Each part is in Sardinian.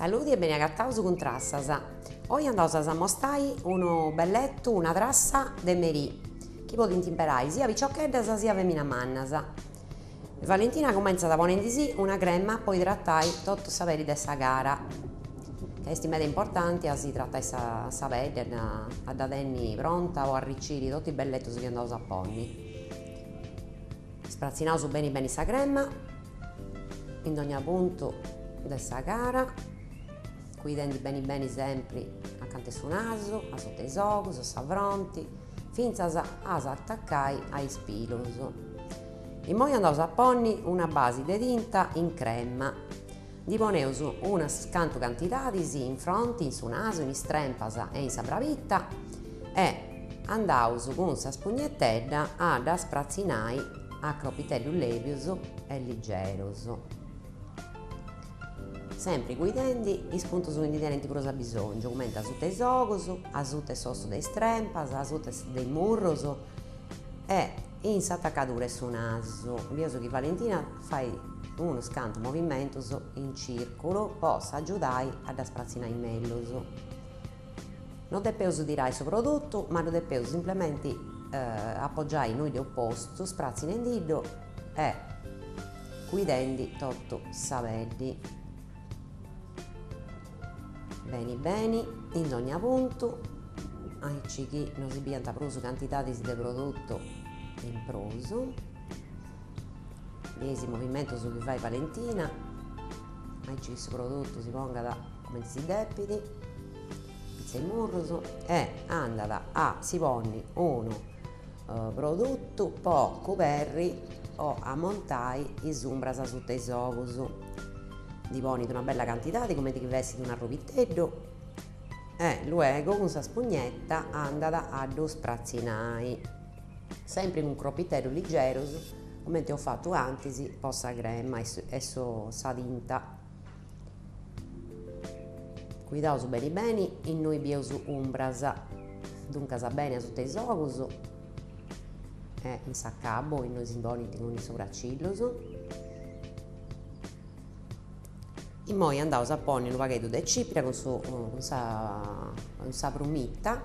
Saludi e beni agataus cun Trassas. Oi andaus a s'amostai unu belletu, una trassa de merì, chi podint imperai sia piciocheddas sia feminas mannas. Valentina cumentzat ponendisì una crema po idratai totu sa peddi de sa cara, ca est meda importanti a si tratai sa sa peddi, a dda tenni pronta po arriciri totu is belletus chi andaus a ponni. Spratzinaus beni beni sa crema in dogna puntu de sa cara, cuidendi beni beni sempri acanta 'e su nasu, a suta 'e is ogus, a sa fronti, fintzas a s'atacai a is pilus. Immoi andaus a ponni una basi de tinta in crema, ndi poneus unas cantu cantidadis in fronti, in su nasu, in is trempas e in sa brabita e andaus cun sa spugnetedda a dda spratzinai a cropiteddus lèbius e ligerus, sempri cuidendi is puntus chi ndi tenint prus abisòngiu, cumenti asuta 'e is ogus, asuta 'e s'ossu de is trempas, asuta de is murrus e in s'atacadura 'e su nasu. Bieus chi Valentina fait unus cantu movimentus in cìrculu po s'agiudai a dda spratzinai mellus. No depeus tirai su produtu, ma ddu depeus simplementi apogiai innui dd'eus postu, spratzinendiddu e cuidendi totu sa peddi. Beni beni, in dogna puntu, aici chi no si biant prus cantidadis de produtu in prus. Bieis is movimentus chi fait Valentina, aici chi su produtu si pongat cumenti si depit, pitz' 'e is murrus, e andat a si ponni unu produtu po coberri o amontai is umbras asuta 'e is ogus. Ndi ponit una bella cantidadi cumenti chi fessit un'arrobiteddu e luego cun sa spugnetta andat a ddu spratzinai. Sempri cun cropiteddus ligerus, cumenti eus fatu antis po sa crema e sa tinta. Cuidaus beni beni innui bieus umbras, duncas beni asuta 'e is ogus e in s'acabu innui si ponint cun is subracillus. Immoi andaus a ponni unu pagheddu de cipria cun su cun sa cun sa prumita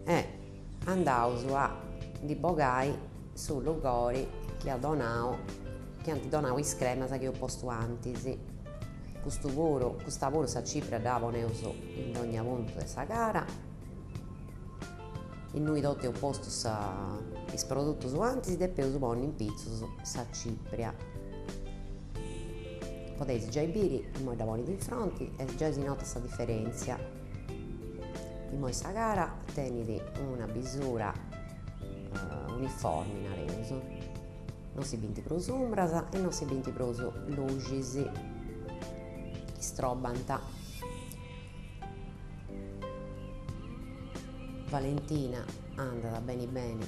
e andaus a ndi bogai su lugori chi at donau chi ant donau is cremas chi eus postu antis. Custu puru custa puru sa cipria dda poneus in dogna puntu de sa cara. Innui totu eus postu sa is produtus antis depeus ponni in pitzus sa cipria. Podeis giai biri, immoi dda ponit in fronti e giai si notat sa diferentzia. Immoi sa cara tenit una bisura uniformi, nareus, non si bint prus umbras e non si bint prus luxis chi strobant. Valentina andat beni beni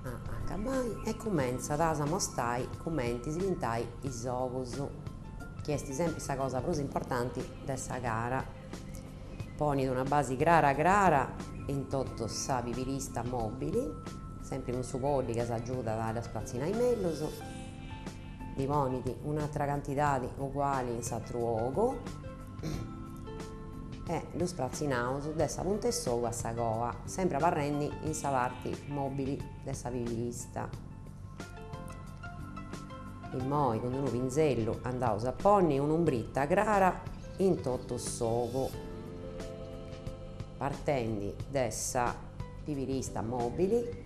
a acabai e cumentzat a s'amostai cumenti si pintai is ogus, chi est sempri sa cosa prus importanti de sa cara. Ponit una basi crara crara in totu sa pibirista mobili, sempri cun su poddi ca s'agiudat a dda spratzinai mellus, ndi ponit un'atra cantidadi uguali in s'atru ogu e ddu spratzinaus de sa punta 'e s'ogu a sa coa, sempri abarrendi in sa parti mobili de sa pibirista. Immoi cun unu pinzellu andaus a ponni un'umbrita crara in totu s'ogu, partendi de sa pibirista mobili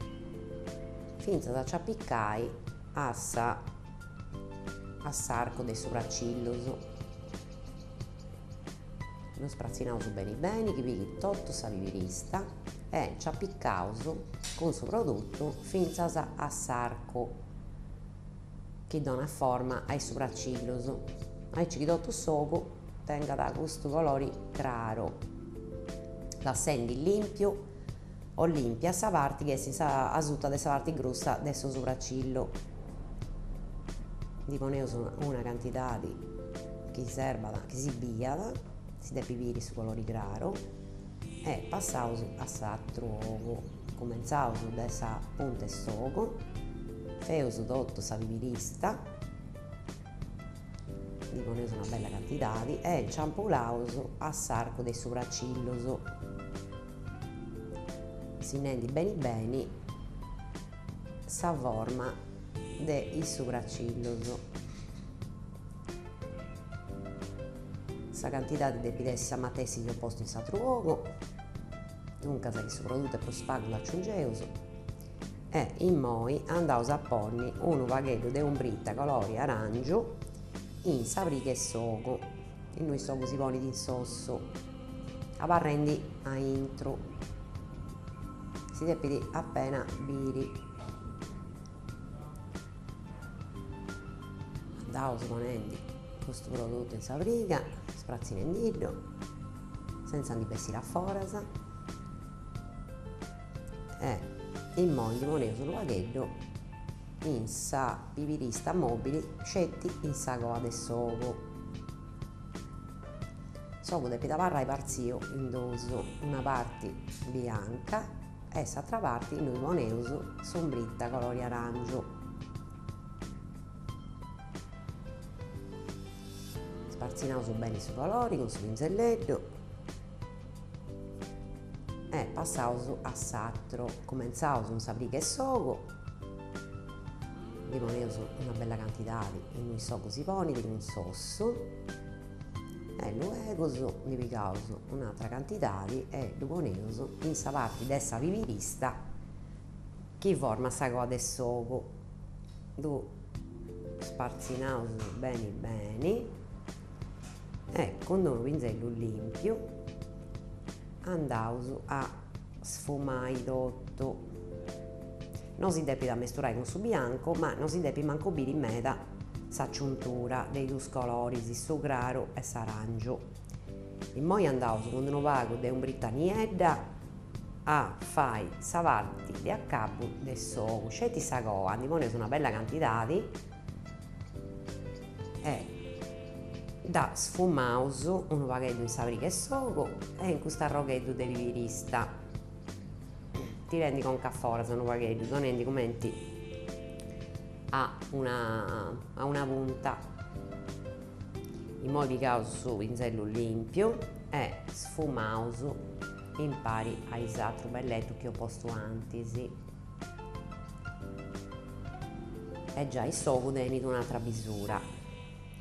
fintzas a nci apicai a sa a s'arcu de is subracillus. Ddu spratzinaus beni beni chi pighit totu sa pibirista e nci apicaus cun su produtu fintzas a s'arcu chi donat forma a is subracillus, aici chi totu s'ogu tengat custu colori craru, lassendi limpiu o limpia sa parti chi est in sa asuta de sa parti grussa de su subracillu. Ndi poneus una cantidadi chi serbat, chi si biat, si depit biri su colori craru e passaus a s'atru ogu. Cumentzaus de sa punta 'e s'ogu, feus totu sa pibirista. Ndi poneus una bella cantidadi e nciampulaus a s'arcu de is subracillus, sinnendi beni beni sa forma de is subracillus. Sa cantidadi depit essi sa matessi chi eus postu in s'atru ogu, duncas chi su produtu est prus pagu dd'aciungeus E immoi andaus a ponni unu pagheddu de umbrita colori arangiu in sa priga 'e s'ogu, innui s'ogu si ponit in s'ossu, abarrendi aintru, si depit apena biri. Andaus ponendi custu produtu in sa priga, spratzinendiddu, senza ndi bessiri a foras. E immoi ndi poneus unu pagheddu in sa pibirista mobili sceti in sa coa de s'ogu. S'ogu depit abarrai partziu in duus, una parti bianca e s'atra parti innui poneus s'umbrita colori arangiu. Spartzinaus beni su colori cun su pinzelleddu. E passaus a s'atru, cumentzaus cun sa priga 'e s'ogu, ndi poneus una bella cantidadi innui s'ogu si ponit cun s'ossu e luegus ndi pigaus un'atra cantidadi e ddu poneus in sa parti de sa pibirista chi format sa coa de s'ogu, ddu spartzinaus beni beni E cun d'unu pinzellu limpiu andaus a sfumai totu. No si depit amesturai cun su biancu, ma no si depit mancu biri meda s'aciuntura de is dus coloris, su craru e s'arangiu. Immoi andaus cun d'unu pagu de umbrita niedda a fai sa parti de acabu de s'ogu, sceti sa coa, ndi poneus una bella cantidadi e dda sfumaus unu pagheddu in sa priga 'e s'ogu e in custu arrogheddu de pibirista, tirendi conca a foras unu pagheddu, donendi cumenti a una a una punta. Immoi pigaus su pinzellu limpiu e sfumaus impari a is atrus belletus chi eus postu antis. E giai s'ogu tenit un'atra bisura.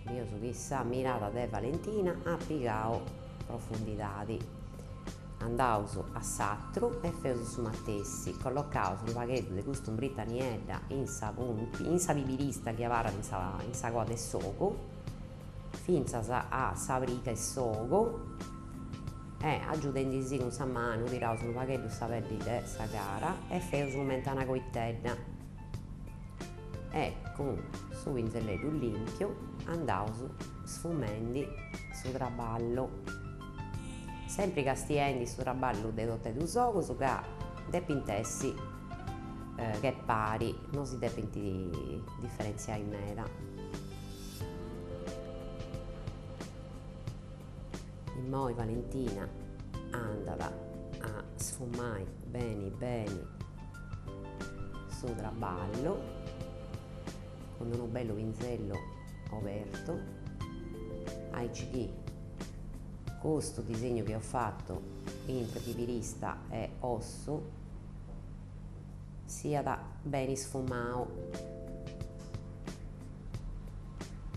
Bieus chi sa mirada de Valentina at pigau profundidadi. Andaus a s'atru e feus su matessi, collocaus unu pagheddu de custa umbrita niedda in sa in sa pibirista chi abarrat in sa in sa coa de s'ogu, fintzas a sa priga 'e s'ogu E agiudendisì cun sa manu tiraus unu pagheddu sa peddi de sa cara e feus cumenti a una coitedda. E cun su pinzelleddu limpiu andaus sfumendi su traballu. Sempri castiendi su traballu de totu e dus ogus ca depint essi che pari, no si depint diferentziai meda. Immoi Valentina andat a sfumai beni beni su traballu cun unu bellu pinzellu obertu, aici chi custu disegnu chi eus fatu intre pibirista e ossu siat beni sfumau.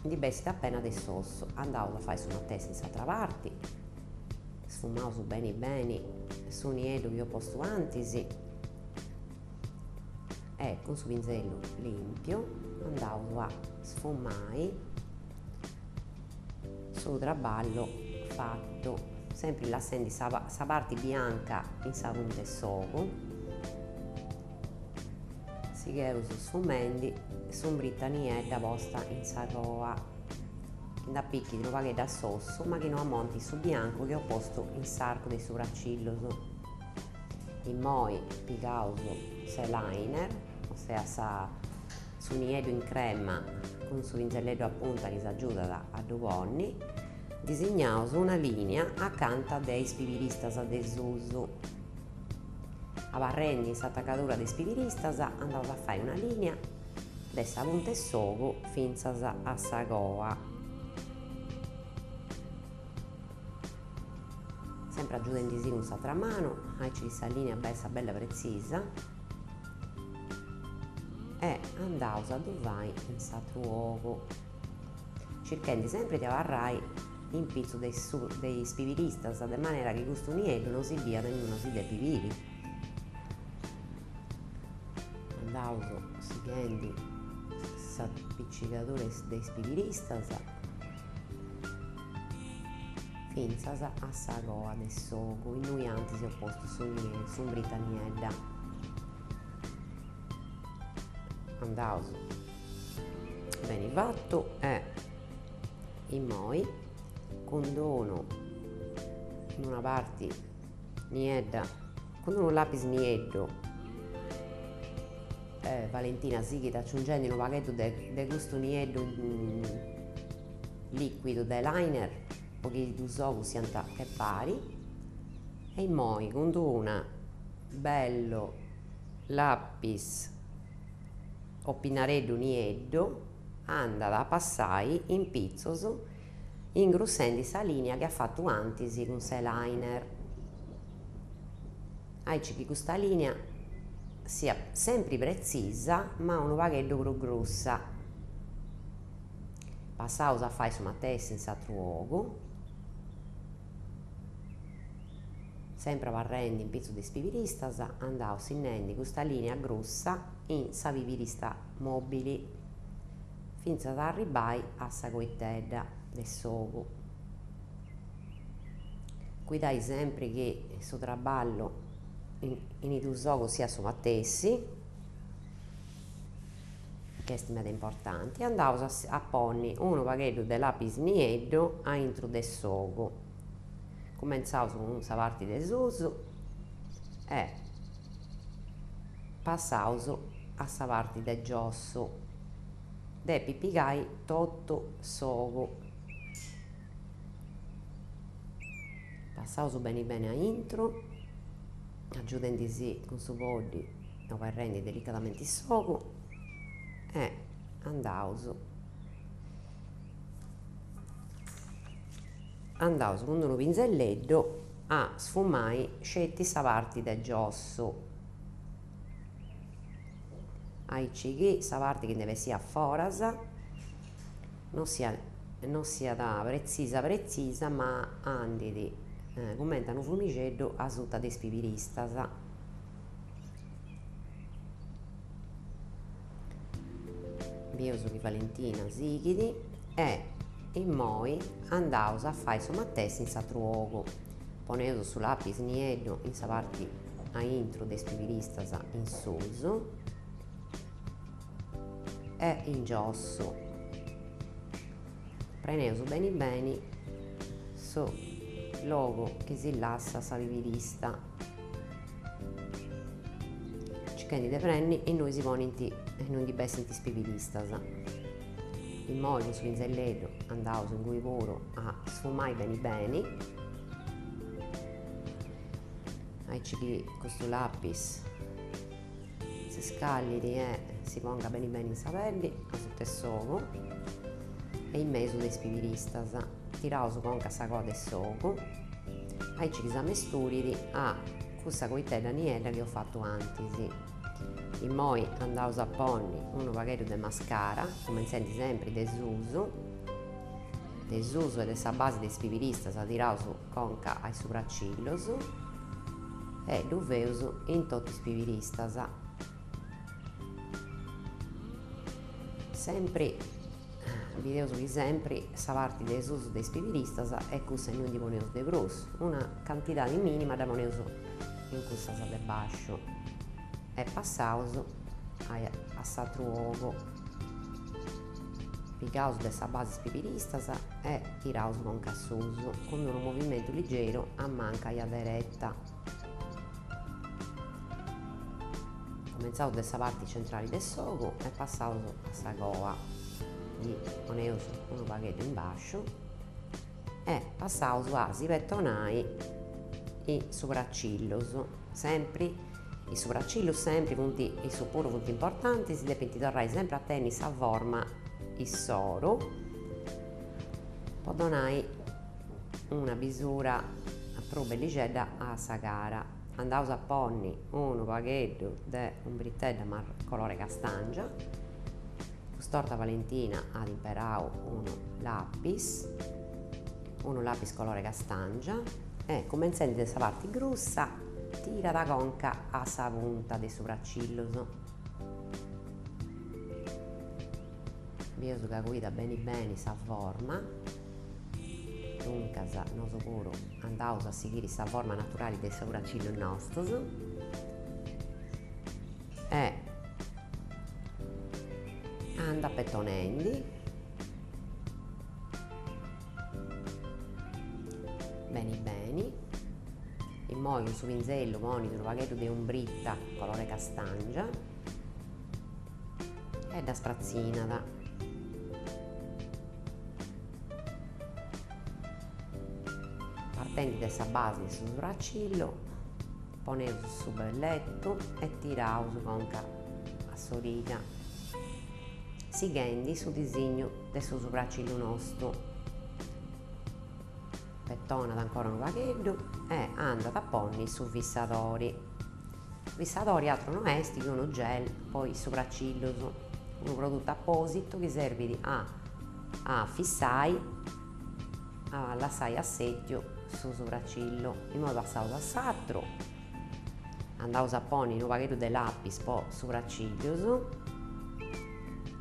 Ndi bessit apena de s'ossu. Andaus a fai su matessi in s'atra parti, sfumaus beni beni su nieddu chi eus postu antis e cun su pinzellu limpiu andaus a sfumai su traballu fatu, sempri lassendi sa parti bianca in sa punta 'e s'ogu. Sigheus sfumendi s'umbrita niedda posta in sa coa, chi nd'apichit unu pagheddu a s'ossu ma chi no amontit su biancu chi eus postu in s'arcu de is subracillus. Immoi pigaus s'eyeliner, ossia sa su nieddu in crema cun su pinzelleddu a punta chi s'agiudat a ddu ponni, disignaus una linea acanta de is pibiristas de susu. Abarrendi in s'atacadura de is pibiristas andaus a fai una linea de sa punta 'e s'ogu fintzas a sa coa. Sempre agiudendisì cun s'atra manu, aici chi sa linea bessat bella pretzisa. E andaus a ddu fai in s'atru ogu, circhendi sempri de abarrai in pitzu de is pibiristas, de manera chi custu nieddu no si biat e no si depit biri. Andaus sighendi s'apicigadura de is pibiristas fintzas a sa coa de s'ogu, innui antis eus postu s'umbrita niedda. Andaus beni fatu e immoi cun d'unu una parti niedda cun d'unu lapis nieddu Valentina sighit aciungendi unu pagheddu de custu nieddu liquidu de liner po chi is dus ogus siant che pari e immoi cun d'una bellu lapis o pinnareddu nieddu andat a passai in pitzus ingrussendi sa linea chi at fatu antis cun s'eyeliner. Aici chi custa linea siat sempri pretzisa ma unu pagheddu prus grussa. Passaus a fai su matessi in s'atru ogu. Sempri abarrendi in pitzus de is pibiristas, andaus sinnendi custa linea grussa in sa pibirista mobili, fintzas a arribbai a sa coitedda de s'ogu. Cuidai sempri chi su traballu in is dus ogus siat su matessi, chi est meda importanti, andaus a ponni unu pagheddu de lapis nieddu aintru de s'ogu. Cumentzaus cun sa parti de susu e passaus a sa parti de giossu. Depit pigai totu s'ogu. Passaus beni beni aintru, agiudendisì cun su poddi oberrendi delicadamenti s'ogu e andaus Andaus cun d'unu pinzelleddu a sfumai sceti sa parti de giossu, aici chi sa parti chi ndi bessiat a foras no siat no siat pretzisa pretzisa ma andit cumenti a unu fumixeddu asuta de is pibiristas. Bieus chi Valentina sighit e immoi andaus a fai su matessi in s'atru ogu. Poneus su lapis nieddu in sa parti aintru de is pibiristas in susu e in giossu. Preneus beni beni su logu chi si lassat sa pibirista. Circhendi de prenni innui si ponint, innui ndi bessint is pibiristas. Immoi cun su pinzelleddu andaus ingui puru a sfumai beni beni, aici chi custu lapis si scallit e si pongat beni beni in sa peddi asuta 'e s'ogu e in mesu de is pibiristas. Tiraus conca a sa coa de s'ogu, aici chi s'amesturit a cussa coitedda niedda chi eus fatu antis. Immoi andaus a ponni unu pagheddu de mascara, cumentzendi sempri de susu, de susu e de sa basi de is pibiristas tiraus conca a is subracillus e ddu feus in totu is pibiristas. Sempri, bideus chi sempri sa parti de susu de is pibiristas est cussa innui ndi poneus de prus, una cantidadi minima dda poneus in cussas de basciu e passaus a s'atru ogu, pigaus de sa basi is pibiristas e tiraus conca a susu cun unu movimentu ligeru a manca i a dereta. Cumentzaus de sa parti centrali de s'ogu e passaus a sa coa, ddi poneus unu pagheddu in basciu e passaus a si petonai is subracillus, sempri is subracillus sempri funt issus puru funt importantis, depint torrai sempri a tenni sa forma issoru po donai una bisura. prus bellixedda a sa cara. Andaus a ponni unu pagheddu de umbritedda ma colore castàngia, cust'orta Valentina at imperau unu lapis, unu lapis colore castàngia e cumentzendi de sa parti grussa tirat conca a sa punta de is subracillus. Bieus ca cuidat beni beni sa forma, duncas nosu puru andaus a sighiri sa forma naturali de is subracillus nostus e andat petonendi beni beni, immoi cun su pinzellu ponit unu pagheddu de umbrita colore castangia E dda spratzinat. Partendi de sa basi de su subracillu, poneus su belletu e tiraus conca a s'origa, sighendi su disignu de su subracillu nostu. Petonat ancora unu pagheddu e andat a ponni su fissadori. Fissadori atru no est chi unu gel po is subracillus, unu produtu apòsitu chi serbit a a fissai, a lassai assètiu su subracillu. Imoi passaus a s'atru, andaus a ponni unu pagheddu de lapis po subracillus,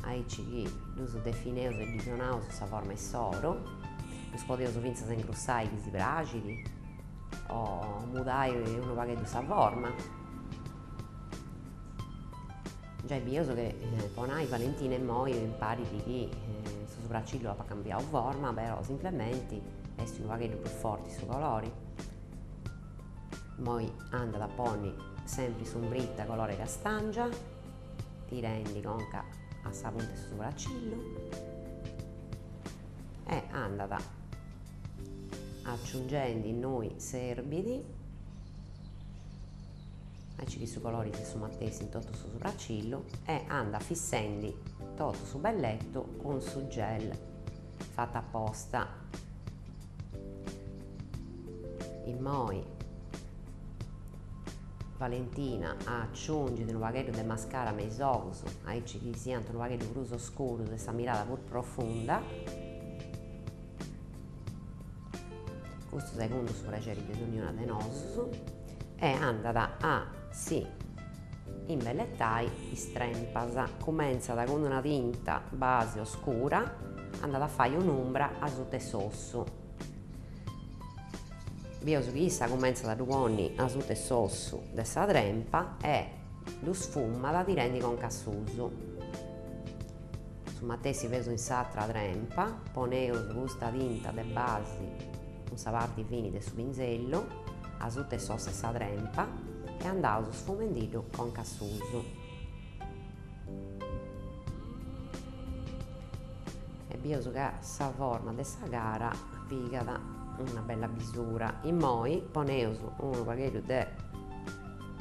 aici chi ddus defineus e ddis donaus sa forma issoru, ddus podeus fintzas ingrussai chi si praxit o mudai unu pagheddu sa forma. Giai bieus che po nai Valentina immoi parit chi su subracillu apat cambiau forma, però simplementi est unu pagheddu prus forti su colori. Immoi andat a ponni sempri s'umbrita colore castangia, tirendi conca a sa punta 'e su subracillu e andat aciungendi innui serbit, aici chi su colori siat su matessi in totu su subracillu e andat fissendi totu su belletu cun su gel fatu aposta. Immoi Valentina aciungit unu pagheddu de mascara me is ogus, aici chi siant unu pagheddu prus oscurus e sa mirada prus profunda. Custu segundu su prexeri de donniuna de nosus e andat a si imbelletai is trempas. Cumentzat cun una tinta basi oscura, andat a fai un'umbra asuta 'e s'ossu. Bieus chi issa cumentzat a ddu ponni asuta 'e s'ossu de sa trempa e ddu sfumat tirendi conca a susu. Su matessi feus in s'atra trempa, poneus custa tinta de basi cun sa parti fini de su pinzellu asuta 'e s'ossu 'e sa trempa e andaus sfumendiddu conca a susu. E bieus ca sa forma de sa cara pigat una bella bisura. Immoi poneus unu pagheddu de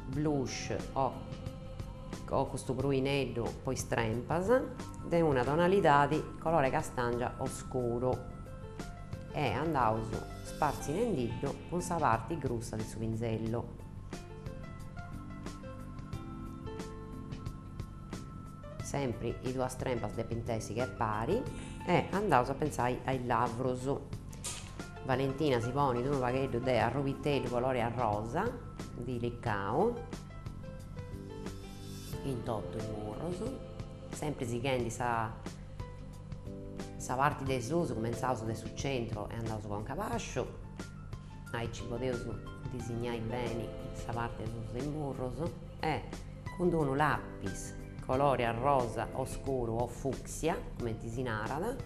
blush o o custu pruineddu po is trempas de una tonalidadi colore castangia oscuru e andaus spartzinendiddu cun sa parti grussa de su pinzellu. Sempri is duas trempas depint essi che pari e andaus a pentzai a is lavrus. Valentina si ponit unu pagheddu de arrubiteddu colori arrosa dilicau in totu is murrus, sempri sighendi sa sa parti de susu, cumentzaus de su centru e andaus conca a basciu, aici podeus disignai beni sa parti de susu de is murrus e cun d'unu lapis colori arrosa oscuru o fucsia, cumenti si narat,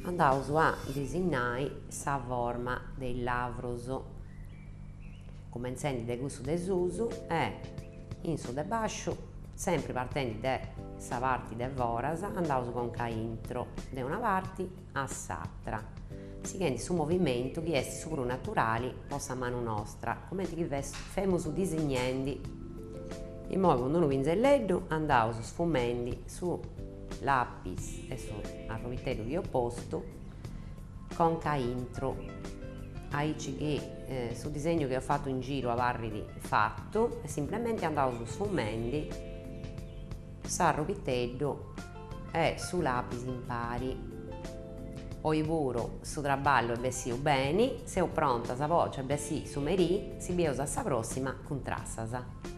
andaus a disignai sa forma de is lavrus, cumentzendi de cussu de susu e in su de basciu, sempri partendi de sa parti de foras, andaus conca aintru, de una parti a s'atra, sighendi su movimentu chi est su prus naturali po sa manu nostra, cumenti chi femus disignendi. Immoi cun unu pinzelleddu andaus sfumendi su lapis e su arrubiteddu chi eus postu conca aintru. Aici chi su disegnu chi eus fatu in giru abarrit fatu e simplementi andaus sfumendi s'arroghiteddu e su lapis impari. Oi puru su traballu est bessiu beni, seu pronta sa bòcia 'e bessì su merì, si bieus a sa prossima cun Trassas.